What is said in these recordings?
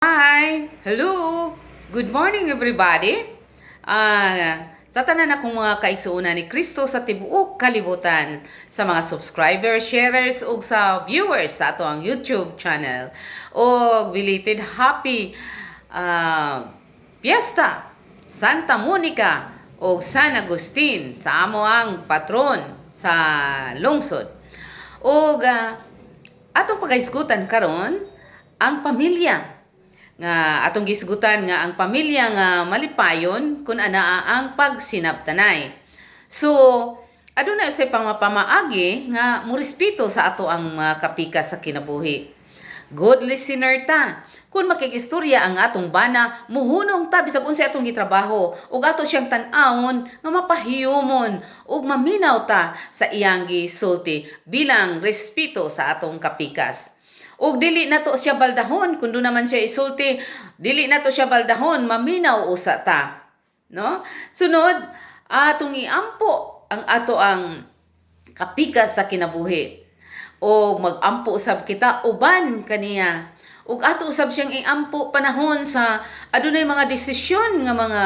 Hi! Hello! Good morning, everybody! Sa tanan akong mga kaigsuonan ni Kristo sa tibuok kalibutan, sa mga subscribers, sharers ug sa viewers sa ato ang YouTube channel. Og belated happy Fiesta Santa Monica ug San Agustin sa amo ang patron sa lungsod. Ug atong pagahisgutan karon ang pamilya nga atong gisgutan nga ang pamilya nga malipayon kung anaa ang pagsinabtanay. So, aduna say pamapamaagi nga morespeto sa ato ang mga kapika sa kinabuhi. Good listener ta. Kung makikistorya ang atong bana, muhunong ta bisag unsay atong gitrabaho ug ato siyang tan-awon nga mapahiyumon ug maminaw ta sa iyang gisulti bilang respeto sa atong kapikas. Ug dili nato siya baldahon kung doon naman siya isulti, dili nato siya baldahon, maminaw usa ta. No? Sunod, atong iampo ang ato ang kapikas sa kinabuhi. O magampo usab kita uban kaniya. Ug ato usab siyang iampo panahon sa adunay mga desisyon nga mga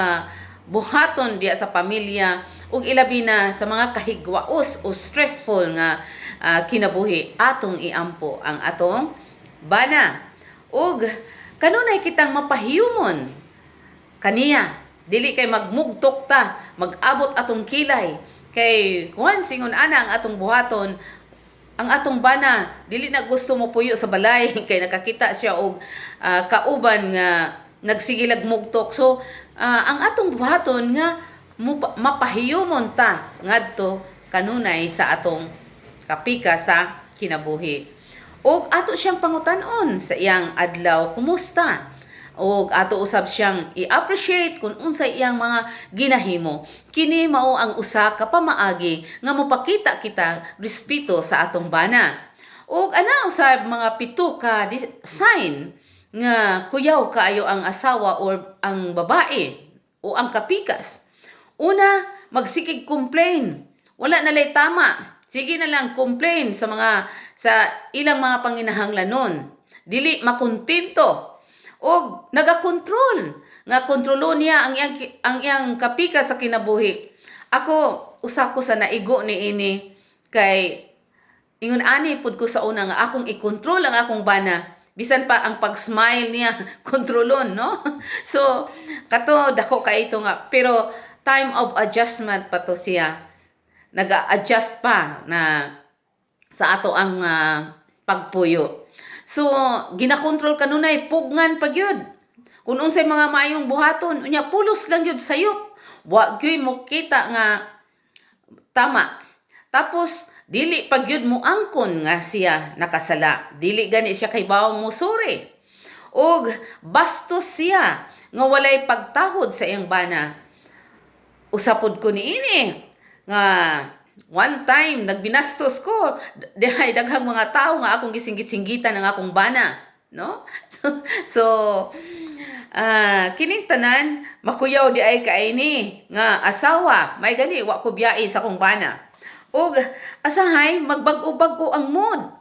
buhaton diya sa pamilya ug ilabi na sa mga kahigwaos o stressful nga kinabuhi, atong iampo ang atong bana. Ug kanunay kitang mapahiyumon kaniya, dili kay magmugtok ta, mag-abot atong kilay, kay kuan singon ana ang atong buhaton, ang atong bana dili na gusto mo puyo sa balay kay nakakita siya og kauban nga nagsigilag mugtok. So ang atong buhaton nga mapahiyumon ta ngadto kanunay sa atong kapika sa kinabuhi. Ug ato siyang pangutan-on sa iyang adlaw, kumusta? Og ato usab siyang i-appreciate kung unsay iyang mga ginahimo. Kini mao ang usa ka pamaagi nga mopakita kita respeto sa atong bana. Ug ana usab mga pito ka sign nga kuyaw kaayo ang asawa or ang babae o ang kapikas. Una, magsigig complain. Wala na lay tama. Sige na lang complain sa ilang mga panginahanglanon. Dili makontento og nagakontrol nga kontrolo niya ang iyang kapika sa kinabuhi. Ako, usa ko sa naigo ni ini kay ingon ani pud ko sa una nga akong i-control ang akong bana, bisan pa ang pag-smile niya kontrolon, no? So kato dako kay ito nga, pero time of adjustment pa to siya, naga-adjust pa na sa ato ang pagpuyo. So ginakontrol kanunay, pugnan pa gyud. Kung unsay mga maayong buhaton, unya pulos lang gyud sayop. Wa gyud mo kita nga tama. Tapos dili pa gyud mo angkon nga siya nakasala. Dili gani siya kay bawong mo sorry. Og bastos siya nga walay pagtahod sa iyang bana. Usapod ko niini nga one time nagbinastos ko dihay daghang mga tao nga akong gisinggit-singgitan ang akong bana, no? So kining tanan makuyaw di ay kaini nga asawa, may gani wa ko biyai sa akong bana. Ug asahay magbag-o-bag-o ang mood,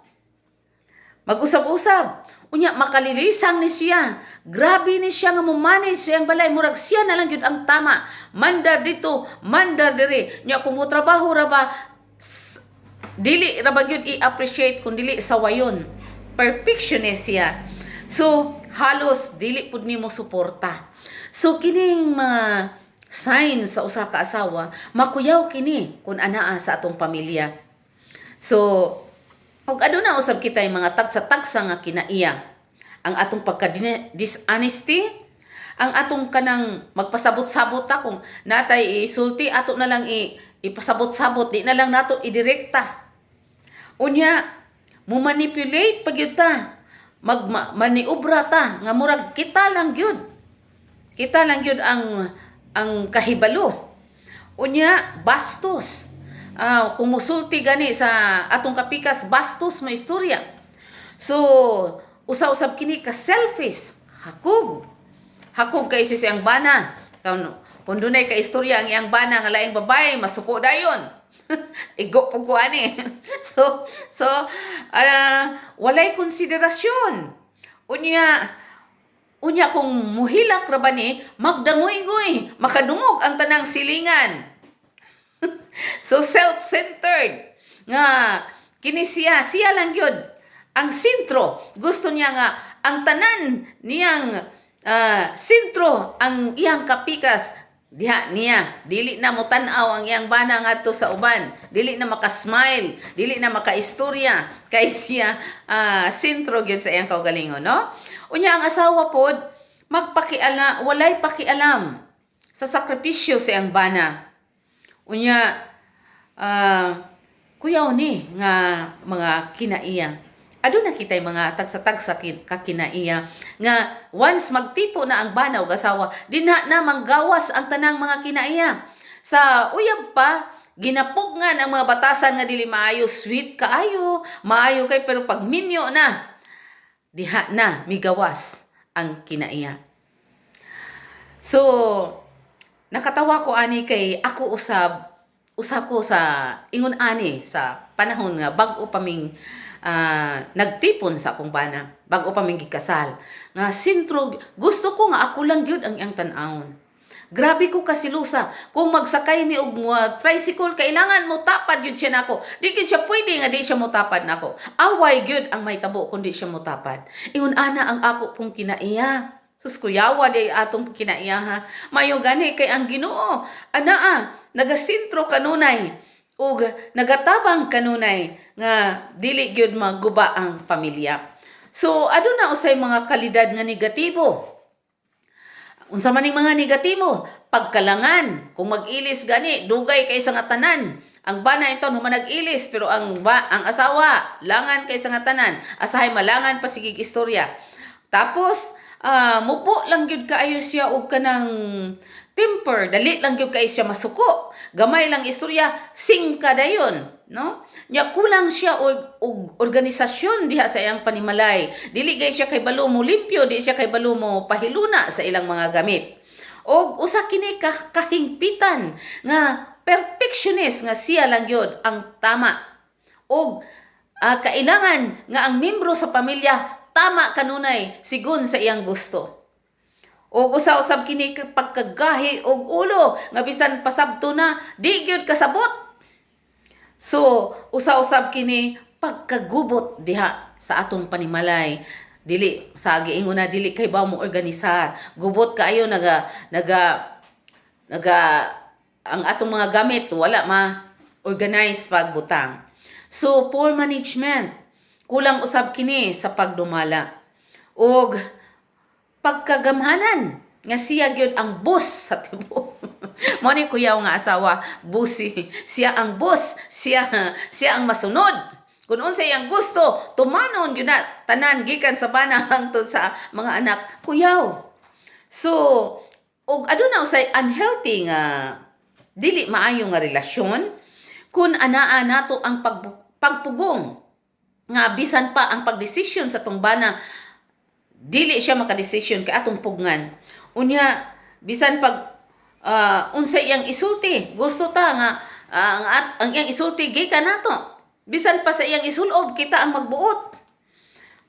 mag-usab-usab. Unya makalilisang ni siya. Grabe ni siya nga mo manage siyang balay, murag siya na lang gyud ang tama. Mandar dito, mandar diri. Nya kung mo trabaho ra ba, dili ra ba gyud i-appreciate kung dili sawayon. Perfectionist siya. So halos dili pud nimo suporta. So kining mga sign sa usa ka asawa, makuyaw kini kung anaa sa atong pamilya. So ug aduna usab kita yung mga tagsa-tagsa nga kinaiya. Ang atong pagka dishonesty, ang atong kanang magpasabot-sabot ta, kung natay isulti ato na lang ipasabot-sabot, di na lang nato idirekta. Unya mo manipulate pag yun ta. Mag maniobra ta nga murag kita lang gyud. Kita lang gyud ang kahibalo. Unya bastos. Kung musulti gani sa atong kapikas, bastos may istorya. So, usa-usab kini ka selfish, hakog. Hakog kay si siyang bana. Kung dunay ka istorya ang iyang bana nga laing babae, masuko dayon. Igo pud ko ani. So walay konsiderasyon. Unya Unya kung muhilak ra ba ni, magdangoy-goy, makadungog ang tanang silingan. So self-centered nga kini siya, siya lang gyud ang sentro. Gusto niya nga ang tanan niyang sentro ang iyang kapikas diha niya. Dili na mo tan-aw ang iyang bana ngadto sa uban, dili na maka-smile, dili na makaistorya kay siya sentro gyud sa iyang kaugalingon, no? Unya ang asawa pod magpakiala, walay pakialam sa sakripisyo sa iyang bana. Unya kuyaw ni nga mga kinaiya. Aduna kitay mga tagsa-tagsa ka kinaiya nga once magtipo na ang bana ug asawa, dinha na manggawas ang tanang mga kinaiya. Sa uyab pa, ginapugngan ang mga batasan nga dili maayo, sweet kaayo, maayo kay, pero pag minyo na, diha na migawas ang kinaiya. So, nakatawa ko ani kay ako usab, usa ko sa ingon ani sa panahon nga bag-o pa ming nagtipon sa akong bana, bag-o pa ming gikasal. Nga sentro, gusto ko nga ako lang gyud ang iyang tan-awon. Grabe ko kasilusa. Kung magsakay mi og tricycle, kailangan mo tapad gyud siya nako. Di gyud siya pwede nga di siya mo tapad nako. Away gyud ang may tabo kung di siya mo tapad. Ingon ana ang ako pong kinaiya. Sus, kuyawa di atong kinaiya ha. Mayo gani kay ang Ginoo anaa nagasintro kanunay ug nagatabang kanunay nga dili gyud maguba ang pamilya. So aduna usay mga kalidad nga negatibo. Unsa man ning mga negatibo? Pagkalangan. Kung mag-ilis gani, dugay kay sa nga tanan. Ang bana ito human nag-ilis, pero ang asawa langan kay sa nga tanan. Asahay malangan pa sigig istorya. Tapos mupo lang gyud kaayo siya og kanang temper, dali lang gyud kaayo siya masuko. Gamay lang istorya, singka dayon, no? Nya kulang siya og organisasyon diha sa iyang panimalay. Dili gay siya kay balo mo limpyo, di siya kay balo mo pahiluna sa ilang mga gamit. Og usa kini ka kahingpitan nga perfectionist nga siya lang gyud ang tama. Og kailangan nga ang membro sa pamilya tama kanunay sigon sa iyang gusto. Og usa-usab kini pagkagahi og ulo nga bisan pasabto na di gyud kasabot. So usa-usab kini pagkagubot diha sa atong panimalay. Dili sa giingon na dili kay ba mo organisar. Gubot kaayo, naga naga naga ang atong mga gamit wala ma organize pagbutang. So poor management, kulang usab kini sa pagdumala. Og pagkagamhanan nga siya gyud ang boss sa tibuok. Mo ni kuyaw nga asawa, bossy. Siya ang boss, siya siya ang masunod. Kung unsa iyang gusto, tumanon gyud na tanan gikan sa bana hangtod sa mga anak, kuyaw. So, og aduna usay unhealthy nga dili maayo nga relasyon kung anaa nato ang pagpugong nga bisan pa ang pagdesisyon sa atong bana, dili siya makadesisyon kay atong pugngan. Unya bisan pag unsa iyang isulti, gusto ta nga ang iyang isulti gikan nato. Bisan pa sa iyang isulob, kita ang magbuot.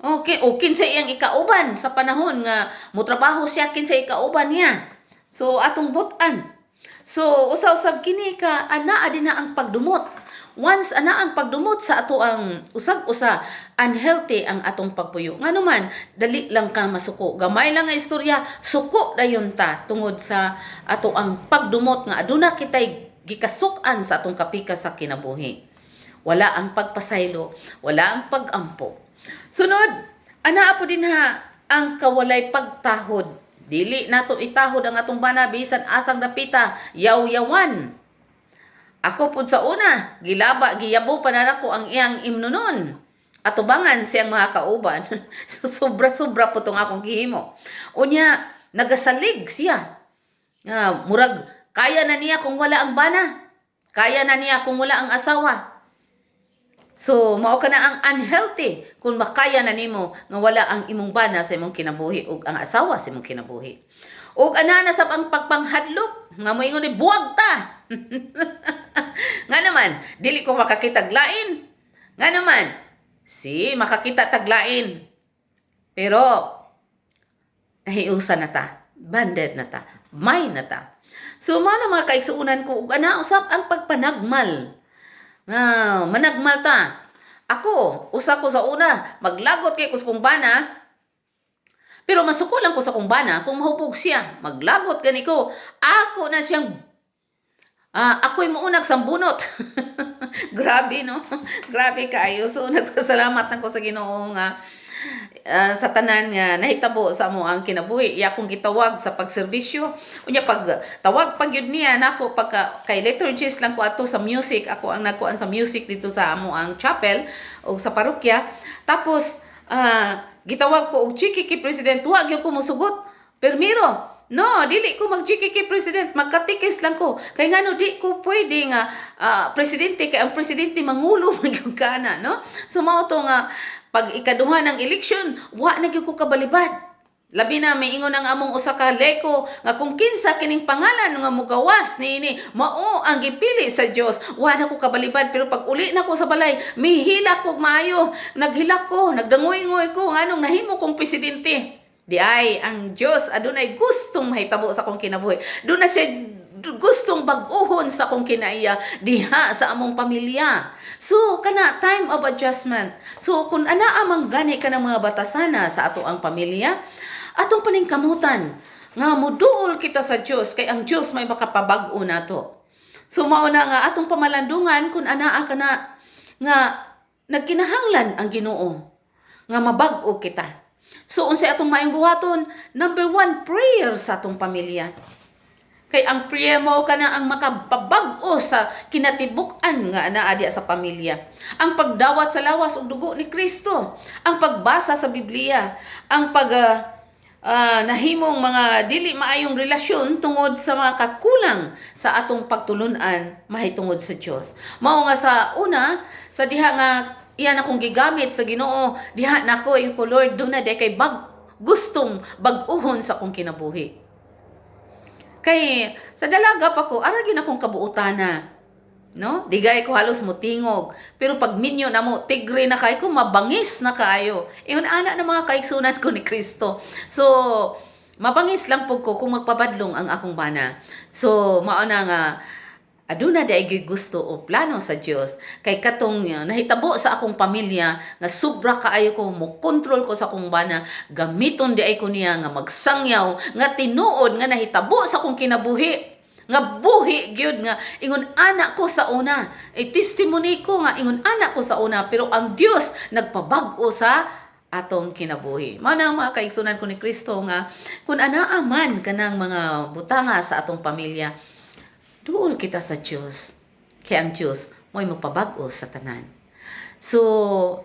Okay, o kinsa iyang ikauban sa panahon nga motrabaho siya, kinsa ikauban niya. So atong butan. So usa-usab kini ka anaa din na ang pagdumot. Once ana ang pagdumot sa ato ang usag-usa, unhealthy ang atong pagpuyo. Ngano man, dali lang ka masuko. Gamay lang nga istorya, suko dayon ta tungod sa ato ang pagdumot nga aduna kitay gikasuk-an sa atong kapikas sa kinabuhi. Wala ang pagpasaylo, wala ang pagampo. Sunod, anaa po din ha ang kawalay pagtahod. Dili nato itahod ang atong bana bisan asang dapita, yaw-yawan. Ako pud sa una, gilaba, giyabo pa na nako ang iyang imnonon. Atubangan siyang mga kauban. So, sobra-sobra po tong akong gihimo. Unya, nagasalig siya. Nga, murag, kaya na niya kung wala ang bana. Kaya na niya kung wala ang asawa. So, mao ka na ang unhealthy kung makaya na nimo nga wala ang imong bana sa imong kinabuhi ug ang asawa sa imong kinabuhi. Ug ana na sab ang pagpanghadlok nga moingon ni buwag ta. Nga naman, dili ko makakita lain. Nga naman, si makakita taglain. Pero Nahiusa na ta, bonded na ta, may na ta. So mao na, mga kaigsuonan ko, ug ana usab ang pagpanagmal. Nga managmal ta. Ako, usa ko sa una, maglagot kay ko sa kong bana, pero masuko lang ko sa kong bana kung mahubog siya. Maglagot gani ko. Ako na siyang ako'y muunag sambunot. Grabe, no? Grabe kaayo. So, nagpasalamat na ko sa Ginoo nga sa tanan nga nahitabo sa amo ang kinabuhi. Iya akong gitawag sa pagserbisyo. Unya pag tawag pag yun niya nako pagka kay liturgist lang ko ato sa music. Ako ang nagkuan sa music dito sa amo ang chapel o sa parokya. Tapos gitawag ko og GKK president, wa gyud ko mosugot. Permiro, no, dili ko mag GKK president, magkatikis lang ko. Kay ngano di ko pwede nga presidente, kay ang presidente mangulo man gyud kana, no? So mao to nga pag ikaduha ng election, wa na gyud ko kabalibad. Labi na may ingon ang among usa ka leko nga kung kinsa kining pangalan nga mugawas niini, mao ang gipili sa Dios. Wa na ko kabalibad, pero pag uli na ko sa balay, mihilak ko maayo, naghilak ko, nagdangoy-ngoy ko nganong nahimo kong presidente. Di ay ang Dios adunay gustong mahitabo sa akong kinabuhi. Duna siya gustong bag-uhon sa akong kinaiya diha sa among pamilya. So kana time of adjustment. So kung anaa man gani kanang mga batasana sa ato ang pamilya, atong paningkamutan nga muduol kita sa Dios kay ang Dios may makapabag-o nato. So mao na nga atong pamalandungan kung anaa kana nga nagkinahanglan ang Ginoo nga mabag-o kita. So unsay atong maayong buhaton? Number one, prayer sa atong pamilya. Kay ang prayer mo kana ang makapabag-o sa kinatibuk-an nga anaa diya sa pamilya. Ang pagdawat sa lawas ug dugo ni Kristo, ang pagbasa sa Biblia, ang pag nahimong mga dili maayong relasyon tungod sa mga kakulang sa atong pagtulunan mahitungod sa Dios. Mao nga sa una, sa diha nga iyan akong gigamit sa Ginoo, diha nako yung ko, "Lord, duna di kay bag gustong bag-uhon sa akong kinabuhi." Kay sa dalaga pa ko, ara gyud akong kabuotana. No? Digay ko halos mutingog. Pero pag minyo na mo, tigre na kaayo ko, mabangis na kaayo. Ingon ana ng mga kaigsuonan ko ni Kristo. So, mabangis lang pud ko kung magpabadlong ang akong bana. So, mao na nga aduna di ay gusto o plano sa Dios kay katong nahitabo sa akong pamilya nga sobra kaayo ko mo kontrol ko sa akong bana, gamiton di ay ko niya nga magsangyaw nga tinuod nga nahitabo sa akong kinabuhi nga buhi gyud nga ingon anak ko sa una, e testimony ko nga ingon anak ko sa una, pero ang Dios nagpabag-o sa atong kinabuhi. Mao na, mga kaigsuonan ko ni Kristo, nga kung anaa man kanang mga butanga sa atong pamilya, duol kita sa Dios. Kay ang Dios mo'y magpabag-o sa tanan. So,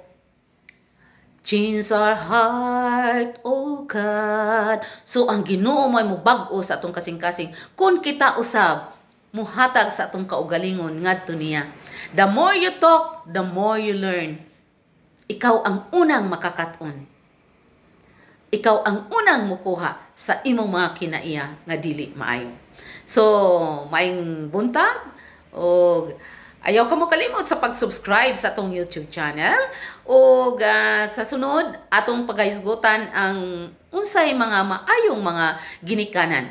change our heart, O God. So, ang Ginoo mo'y mobag-o sa atong kasing-kasing kung kita usab muhatag sa atong kaugalingon ngadto niya. The more you talk, the more you learn. Ikaw ang unang makakaton. Ikaw ang unang mukuha sa imong mga kinaiya nga dili maayo. So, maayong buntag og ayaw ka mo kalimot sa pag-subscribe sa atong YouTube channel ug sa sunod atong paghisgutan ang unsay mga maayong mga ginikanan.